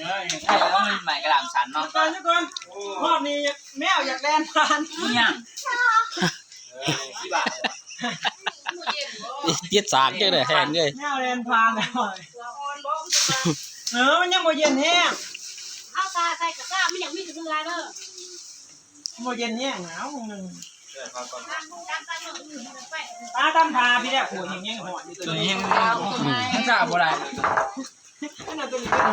ເອີຍ ໃຫ້ເອົາໃໝ່ກະດາງສັນເນາະ ກ່ອນ ກ່ອນ ຮອບນີ້ແມວຢາກແລ່ນຜ່ານ ອີຫຍັງ ປິດສາກຈັ່ງໃດແຮງເອີຍ ແມວແລ່ນຜ່ານແລ້ວ ເອີ ມັນຍັງບໍ່ເຢັນແຮງ ເອົາຕາໃສ່ກະຊາ ມັນຍັງມີຢູ່ເທື່ອເດີ ບໍ່ເຢັນແຮງນະ ເອົາໜຶ່ງ ຕາຕຳທາພີ່ແລ້ວ ໂອ້ຍ ຍັງຮ້ອນຢູ່ ຕົວນີ້ແຮງ ມັນສາບໍ່ໄດ້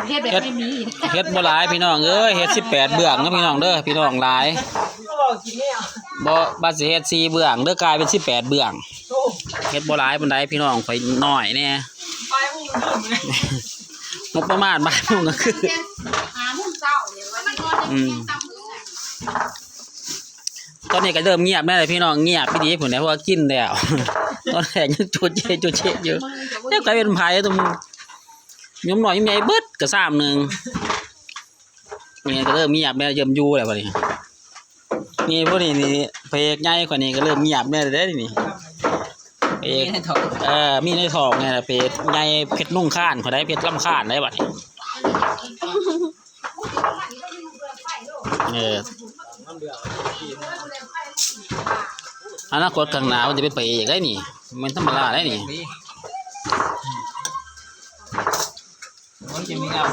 ເຮັດແບບໄມ່ມີ ເຮັດບໍ່ຫຼາຍພີ່ນ້ອງເອີຍ ເຮັດສິບແປດເບື້ອງນະພີ່ນ້ອງເດີ ພີ່ນ້ອງຫຼາຍ ບໍ່ ບັດຊິເຮັດສີ່ເບື້ອງເດີ ກາຍເປັນສິບແປດເບື້ອງ ໂອ້ ເຮັດບໍ່ຫຼາຍປານໃດພີ່ນ້ອງ ຂ້ອຍນ້ອຍແດ່ ງົບປະມານບ່າຍໂມງກາງຄືນ ຫ້າໂມງເຊົ້ານີ້ ອືມ ຕອນນີ້ກະເລີ່ມງຽບແລ້ວພີ່ນ້ອງ ງຽບອີ່ຫຼີພຸ້ນແຫຼະ ເພາະວ່າກິນແລ້ວ ຕອນແລກຍັງໂຈະເຈະໂຈະເຈະຢູ່ ຈັກໃຜເປັນໃຜຕົວ ໂຍມນ້ອຍໂຍມໃຫຍ່ເບິດກະຊາມໜຶ່ງ ນີ້ກະເລີ່ມງຽບແລ້ວ ເລີ່ມຢູ່ແລ້ວບັດນີ້ ນີ້ພວກນີ້ນີ້ ພະເອກໃຫຍ່ຂ້ອຍນີ້ກະເລີ່ມງຽບແລ້ວເດ້ນີ້ ພະເອກ ມີໃນທ້ອງ ເອີ ມີໃນທ້ອງນີ້ແຫຼະ ພະເອກໃຫຍ່ ເພັດນຸ່ງຄານ ຜູ້ໃດເພັດລຳຄານໄດ໋ບັດນີ້ ເອີ ອະນາຄົດຂ້າງໜ້າມັນຈະເປັນພະເອກໄດ໋ນີ້ ບໍ່ແມ່ນທຳມະດາໄດ໋ນີ້ ໂອ້ຍ ຈະມີງາມ